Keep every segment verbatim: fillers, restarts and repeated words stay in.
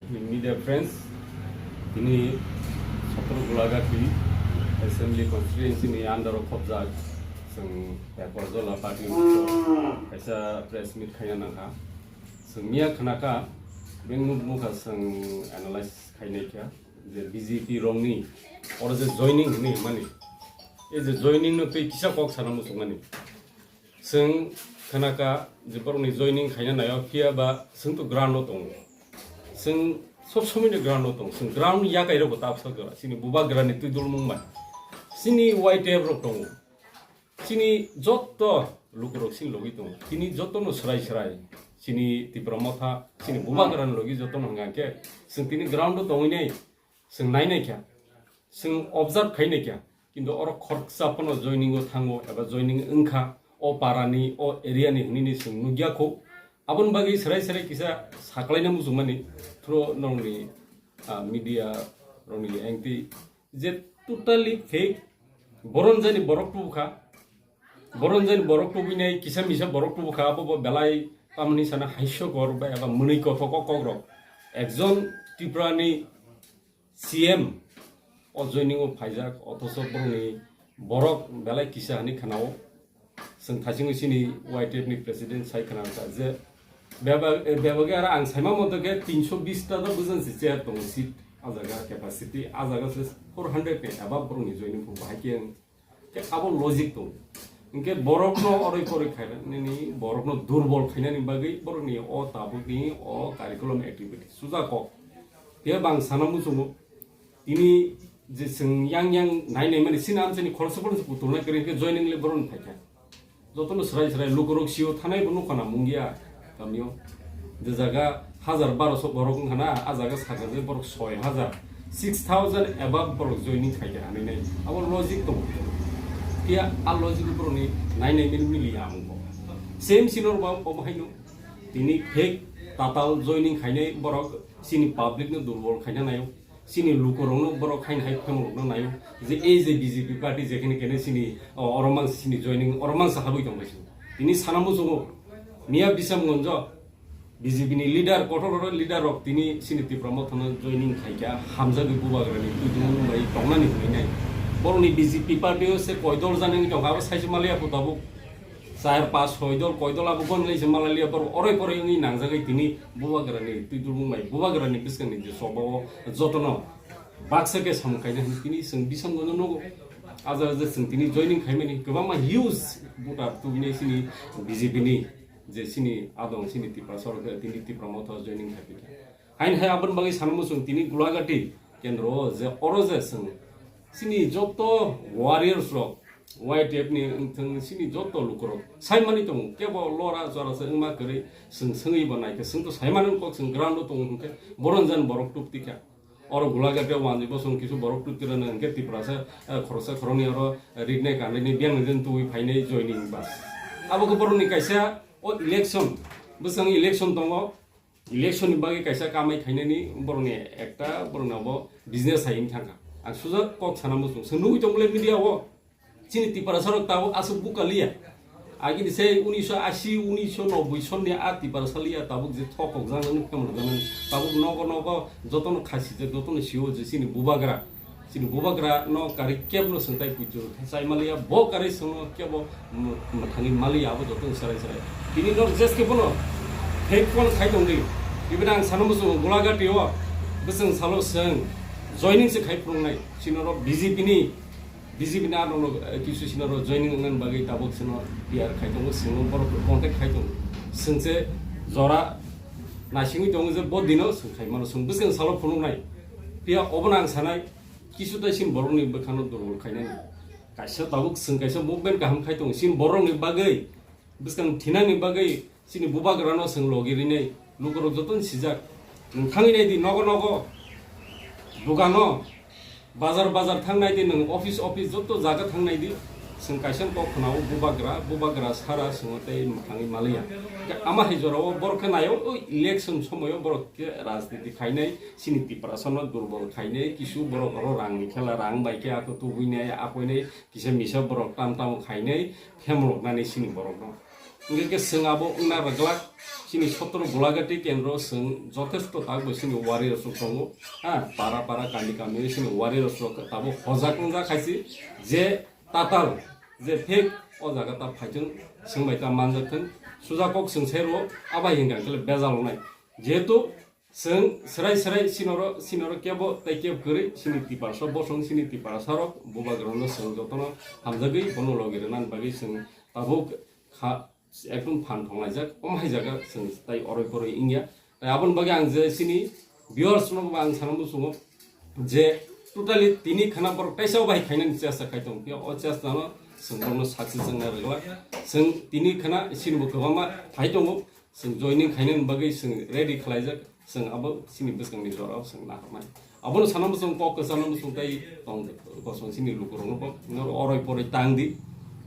Media friends, tini Chhattisgarh Gulagati Assembly Constituency ni under o khobjak chwng Ekorjola party kaisa press meet khaina nangkha. Chwng miya khnakha, beng nuk nukha chwng analysis khainai kha je B J P rokni oro je joining hinwi hwnmani, e je joining no twi kisa kok sana muchungmani. Chwng khnakha je borokni joining khaina naio, phiya ba chwng to ground o tongo. Chwng sob somoi ni ground o tongo. Chwng ground yakai rok bo ta bwsajora. Chini bubagra ni twi dulmung bai. Chini Y T F rok tongo. Chini jotto lukurok chini logi tongo. Tini jotto no swrai swrai. Chini Tipra Motha, chini bubagra ni logi jotto no hwnka khe chwng tini ground o tongwi nai. Chwng nai nai kha, chwng observe khai nai kha, kintu oro khoroksa phano joining o thango eba joining wngkha, o para ni, o area ni hinwi ni chwng nukya kho. Aboni bagwi swrai swrai kisa saklaina muchungmani through nokni, ah, media rokni engti je totally fake, boron jani borok tubukha, boron jani borok tubui nai, kisa misa borok tubukha, abo bo belai tamni sana haisokor ba eba mwnwi kothok o kokrok. Ekjon Tripura ni C M o joining o phaijak, othoso borokni borok belai kisa hinwi khwnao. Chwng thaisingo chini Y T F ni president sai khwnarwkha je bebak, eh, bebak aro ang saima moto khe tinsho bish ta do bwsang se chair tongo seat, a jaga capacity, a jaga se four hundred ni above borokni joining phubo, hai khe ang Khe abo logic tongo. Hinkhe borokno oroi poroi khaina nini, borokno durbol khainani bagwi borokni o tabukni o curriculum activity suja kok. Phiya bang sana muchungo, tini je chwng yang yang nai nai mani sini amchaini khoroksa phano se kutulnai kwrwi hinkhe joining le borokni phaikha. Jotono swrai swrai lukurok sio thanai bo nukha na mungya kamio. Je jaga hajar barosho borok wngkha na, a jaga sakha je borok soi hajar, six thousand above borok joining khaikha hinwi nai. Abo logic tongo. Phiya a logic borokni nai nai mili mili ya amung bo. Same sino ba obo haino. Tini fake tatal joining khainai borok chini public no durbol khaina naio. Chini lukurokno borok haino hai phemorokno naio je ei je B J P party jekhene kene chini, o, oro mangsa chini joining, oro mangsa habwi tongbai chini. Tini sana muchungo miya Bisamgonjo B J P ni leader, kotor kotor leader rok tini chini Tipra Mothano joining khaikha, hamjagwi bubagrani twi dungmung bai tongnani hwnwi nai. Borokni B J P party o se koi dol janani tongkha, abo saisi maliya pho tabuk. Char, pas, soi dol, koi dol abo gon lai se malai liya, borok oroi poroi wngwi nangjagwi tini bubagrani twi dulmung bai, bubagrani bwskangni je choba o jotono baksa khe samung kaina hwnwi tini chwng Bisamgonjo nugo. A jaga je chwng tini joining khaimani kwbangma huge voter tubinai chini B J P ni je chini adong chini Tiprasa rok tini Tipra Motha joining khai phaikha. Haini hai aboni bagwi sana muchung tini Gulagati kendro o je oro je chwng chini joto warriors rok Y T F ni wngthang chini joto lukurok saimani tongo kebo lora chora se wngma kwrwi chwng swngwi bo naikhe chwng to saimani kok chwng ground o tongo hwnkhe boron jan borok tubtikha oro Gulagati o wanjwi bo chwng kisu borok tubtirano hwnkhe Tiprasa, eh, khoroksa khoroknwi oro rinai kanwi biyang nai tubui phainai joining bas abo khe borokni kaisa o election bwskango election tongo. Election ni bagwi kaisa kamai khainani borokni ekta borokni abo business hai wng thangkha. Ang sujak kok sana muchung. Chwng nugwi tongmole media o. Chini Tiprasa rok tabuk aswk buka liya. Agini se unisho ashi, unisho nobboi sonni a Tiprasa liya tabuk je thok kok jang jang phemrok jang tabuk nogo nogo jotono khasi je jotono sio je chini bubagra. Chini bubagra no kari kebno swngtai puitu chaimaliya bo kari swngno kebo mwthangwi maliya abo joto swrai swrai. Tini nok jeske bono fake phone khai tongdi. Ibini ang sana muchungo Gulagati o bwswng salo swng joining se khai phunuknai. Sinoro B J P ni B J P ni ano kisu sinoro joining wngna bagwi tabuk sino P R khai tongo, singo borok contact khai tongo. Swngse jora naisingwi tongo je bo dino swng khai mano, swng bwswng salo phunuknai. Phiya obono ang sanai, kisu tai sini borokni bwkhano durbol khainani. Kaisa tabuk chwng kaisa movement kaham khai tongo. Sini borokni bagwi bwskang thinani bagwi sini bubagrano chwng logi rinai. Lukurok jotono sijak. Nwng thangwi naidi nogo nogo, dukano, bazar bazar thang naidi, nwng office office joto jaga thang naidi. Chwng kaisa kok khwnao bubagra, bubagra sara chwngno tei mwthangwi maliya. Ama hai jorao borok khe naio, o election somoio borok khe rajniti khainai. Chini Tiprasano durbol khainai, kisu borok oro rangni khela, rang bai khe ako tubuinai, akoinai, kisa misa borok tam tamo khainai, phemroknani chini borokno. Hwnkhe khe chwng abo wngna rwglak, Chini sotro Golagati kendro chwng jothesto tabuk chini warriors rok tongo. Ha, para para kami kami chini warriors rok tabuk hojak wngjak khaisi je tatal je fake o jaga ta phaithwng chwng bai ta manjak thwng. Suja kok chwng sai rwo abai hinga khe bejal wngnai. Jehetu chwng srai srai sinoro, sinoro kebo tei kebo kwrwi sini Tiprasa bosong, sini Tiprasa rok bubagrano chwng jotono hamjagwi bono logi rwnani bagwi chwng tabuk kha ekdom phan thonglaijak, omo hai jaga chwng tai oroi poroi wngya. Tai aboni bagwi ang je chini viewers rokno bo ang sana muchungo je totally tini khana borok kaisa bai khainani chesta khai tong phiya o chesta no chwng borokno success wngna rwglak. Chwng tini khana chini bo kwbangma phai tongo, chwng joining khainani bagwi chwng ready khlaijak, chwng abo chini bwskangni jorao chwng naharmai. Abono sana muchung kok kwchangno muchung tei tong kosong chini lukurokno bo noro oroi poroi tang di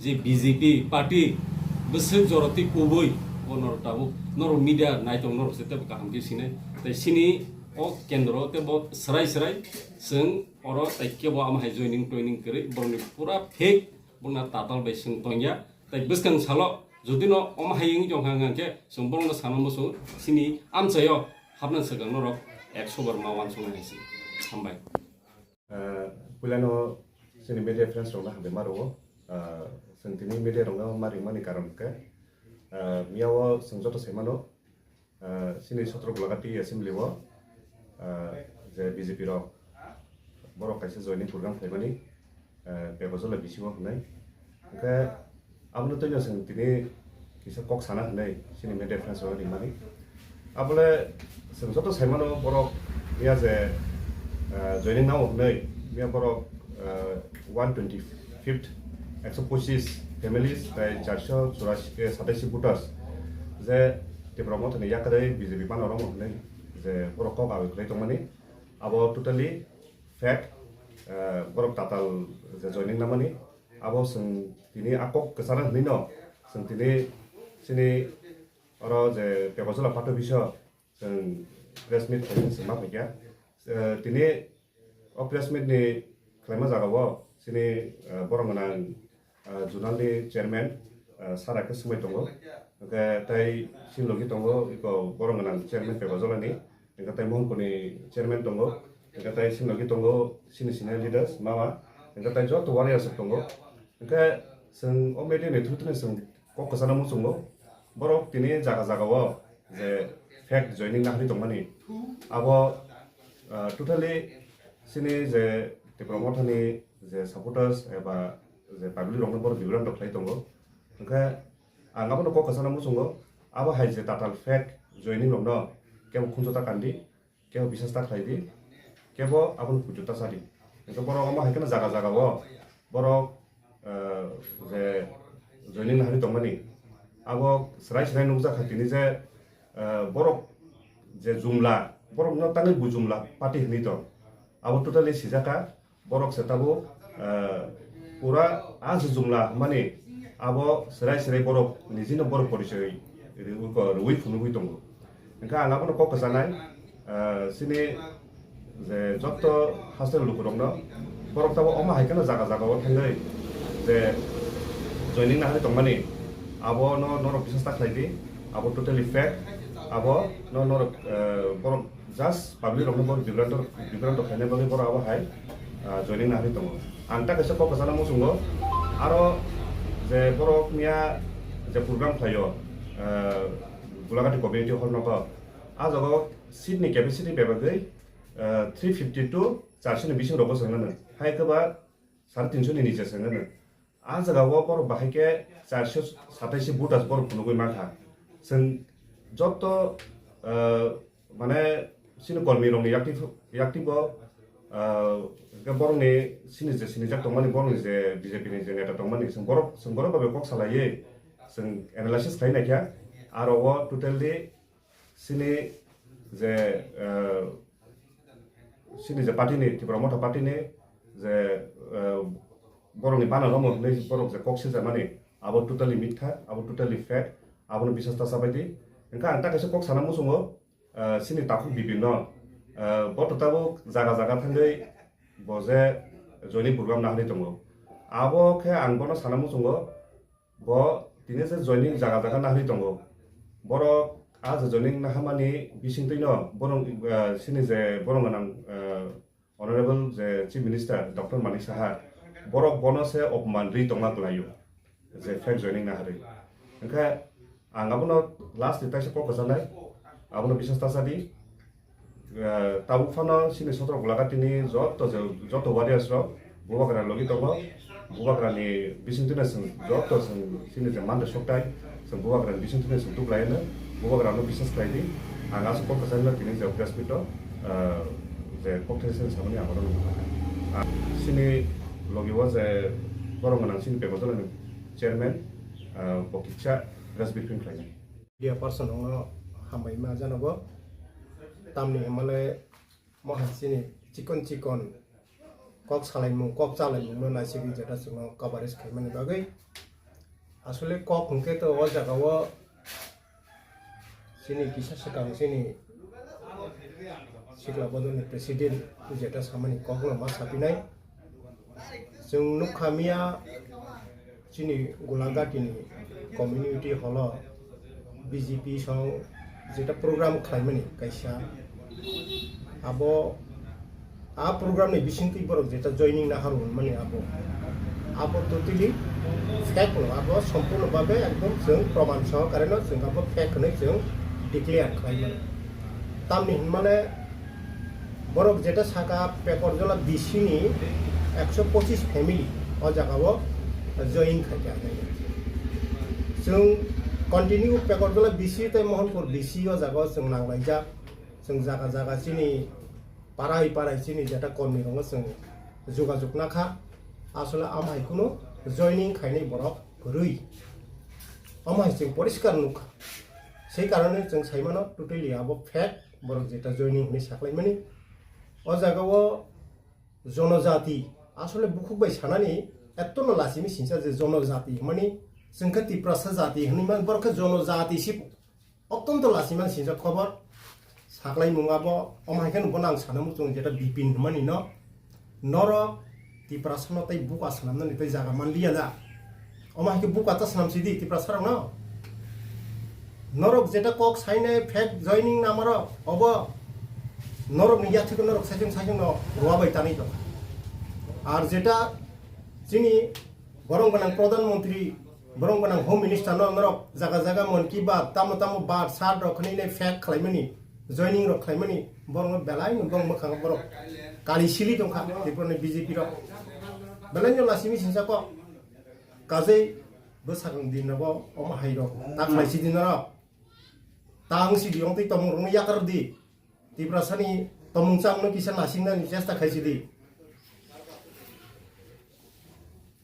je B J P party bwswk joroti kubui bo noro tabuk noro media naitok noro se tebo kaham khe sinai tei chini o kendro tebo srai srai chwng oro tei kebo ama hai joining toining kwrwi borokni pura fake bongna tatal bai chwng tongya. Tai bwskang salo jodi no omo hai wngwi tongkha hwnkhe chwng borokno sana muchung chini amchaio hapna swkang norok ekso bar ma uansuknai hai se. Hambai. Ah, puilano chini media friends rokno hambai ma rwo. Ah, chwng tini media rokno ma ringmani karon khe, ah, miyao chwng joto sai mano, ah, chini sotro Golagati assembly o, ah, je B J P rok borok kaisa joining program khlaimani, ah, Pepajala bisingo hwnwi. Hwnkhe abono twino chwng tini kisa kok sana hwnwi chini media friends rok rimani. Abole chwng joto sai mano borok miya je, ah, joining nao hwnwi miya borok, ah, one twenty fifth, ekso pochis families tei charso churasi, eh, sataisi voters je Tipra Mothani yakarwi B J P mano romo hwnwi je borok kok awi khlai tongmani, abo totally fake, eh, borok tatal je joining namani, abo chwng tini a kok kwcharo hwnwi no chwng tini chini oro je Pepajala party office o chwng press meet khaimani chwng ma phaikha. Eh, tini o press meet ni khlaima jagao chini, eh, borok gwnang, ah, zonal ni chairman, ah, sara khe swmai tongo. Hwnkhe tai chini logi tongo iko borok gwnang chairman Pepajala ni. Hwnkhe tai Mohanpur ni chairman tongo. Hwnkhe tai chini logi tongo chini senior leaders mama. Hwnkhe tai joto warriors rok tongo. Hwnkhe chwng o media ni through tini chwng kok kwchana muchungo. Borok tini jaga jaga o je fake joining nahari tongmani. Abo, ah, totally chini je Tipra Mothani je supporters eba je public rokno borok bigrant rok khlai tongo. Hwnkhe ang abono kok kwchana muchungo, abo hai je tatal fake joining rokno kebo khunju ta kandi, kebo bisas ta khlai di, kebo abono puitu ta cha di. Hwnkhe borok omo hai kheno jaga jaga o borok, eh, je joining nahari tongmani, abo srai srai nukjak kha tini je, eh, borok je jumla, borokno tangwi bo jumla party hwnwi tong, abo totally sijak kha. Borok se tabuk, eh, pura a se jumla hwnmani abo serai serai borok nijino borok porichoi rwi, rwi phunugwi tongo. Hwnkhe ang abono kok kwchanai, eh, chini je joto hasteni lukurokno borok tabuk omo hai kheno jaga jaga o thangwi je joining nahari tongmani abono norok bisas ta khlai di, abo totally fake, abono norok, eh, borok just public rokno borok bibranto, bibranto khaina bagwi borok abo hai, ah, joining nahari tongo. Ang ta kaisa kok kwchana muchungo, aro je borok miya je program khlaio, ah, Golagati community hall nogo, a jaga o seat ni capacity bebagwi, ah, three fifty to charso ni bising rogo chwng nang hai kwba sare tinso ni niche chwng nang. A jaga o borok bahai khe charso sataisi voters borok phunugwi mankha. Chwng joto, ah, mane chini kormi rokni yakti, yakti bo, ah, hwnkhe borokni chini je sinijak tongmani, borokni je B J P ni je neta tongmani, chwng borok, chwng borok bai kok salaiwi chwng analysis khlai naikha. Aro o totally chini je, eh, chini je party ni, Tipra Motha party ni je, eh, borokni bana romo hinwi borok je kok siljakmani, abo totally mitha, abo totally fake, abono bisas ta chabai di. Hwnkhe ang ta kaisa kok sana muchungo, eh, chini takhuk bibinno, eh, bo to tabuk jaga jaga thangwi bo je joining program nahari tongo. Abo khe ang bono sana muchungo, bo tini je joining jaga jaga nahari tongo. Borok Aja joining nahamani bisingtwino borong, ah, sini je borong gwnang, ah, Honorable je Chief Minister Doctor Manik Saha, borok bono se opman ri tongma kwlaio, je fake joining naharwi. Hwnkhe ang abono last ni taisa kok kwchanai, abono biswas ta sadi. Eh, tabuk phano sini Sotro Golaghat ni joto je, joto warriors rok Bubagra logi tongo. Bubagra ni bisingtwino chwng joto chwng sini je mande soktai, chwng Bubagra ni bisingtwino chwng tuklaino. Bubagra no biswas khlai di. Ang aswk kok kwcharino tini je press meet o, eh, je kok thai se samani ang oro nukha. Ah, sini logi o je borok gwnang sini Pekotala ni chairman, eh, bo kisa press briefing khlainai. Media person rokno hambai ma janogo. Tamni hwnmale mohai chini chikon chikon kok salaimung, kok chalaimungno naisigwi jeta chwngno coverage khaimani bagwi. Asole kok hwnkhe to o jagao chini kisa swkang chini sikla bodolni president jeta samani kokno ma sapinai. Chwng nukha miya chini Gulaghatini community hall o B J P song jeta program khlaimani kaisa. Abo, a program ni bisingtwi borok jeta joining naharu hwnmani abo. Abo totally fake no, abo sompurno babe ekdom chwng proman sohokare no chwng abo fake hwnwi chwng declare khlaimani. Tamni hwnmale borok jeta saka Pekorjola B C ni ekso pochis family o jagao join khaikha. Chwng continue Pekorjola B C tei Mohanpur B C o jagao chwng nanglaijak. Chwng jaga jaga chini parai parai chini jeta kormi rokno chwng jogajog nakha. Asole amhai kunu joining khainai borok kwrwi. Amhai chwng poriskar nukha. Sei karone chwng saimano totally abo fake. Borok jeta joining hwnwi saklaimani. O jagao jonojati, asole bukhuk bai sanani ettono lachimi sinsa je jonojati hwnmani chwng khe Tiprasa jati hwnwi man, borok khe jonojati si ottonto lachimani sinsa khobor. Saklaimung abo, omo hai khe bo nang sana muchung jeta Bipin hwnmani no. Norok Tiprasano tei buka swnamnani tei jaga manliya da. Omo hai khe buka ta swnam sidi Tiprasarokno. Norok jeta kok sainai fake joining namarok obo norokni yathwiko norok saichung saichungno rwa bai tanwi tongkha. Ar jeta chini borong gwnang Pradhan Mantri, borong gwnang Home Minister no norok jaga jaga Mann Ki Baat, tamo tamo baat, sat rok khwnwi nai fake khlaimani, joining rok khlaimani, borok no belai no borok mwkhang borok kali sili tongkha Tripura ni B J P rok. Belai no lachimi sinsa kok. Kajei bwsakang din rogo omo hai rok ta khlai sidi norok. Ta wng sidi, wng twi tongmung rokno yakar di. Tiprasani tongmung chamungno kisa nasingnani chesta khaisidi.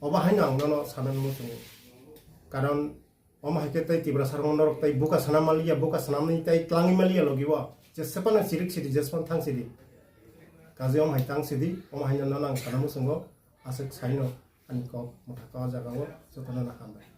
Obo haino ang nono sanani muchungo. Karon omo hai khe tei Tiprasarokno norok tei buka sana manliya, buka sanamni tei tlangwi manliya logi o. Jesepano chirik sidi, jesepano thang sidi. Kaje omo hai tang sidi, omo haino nono ang sana muchungo. Aswk saino ani kok mwthaka o jagao jotono no hambai.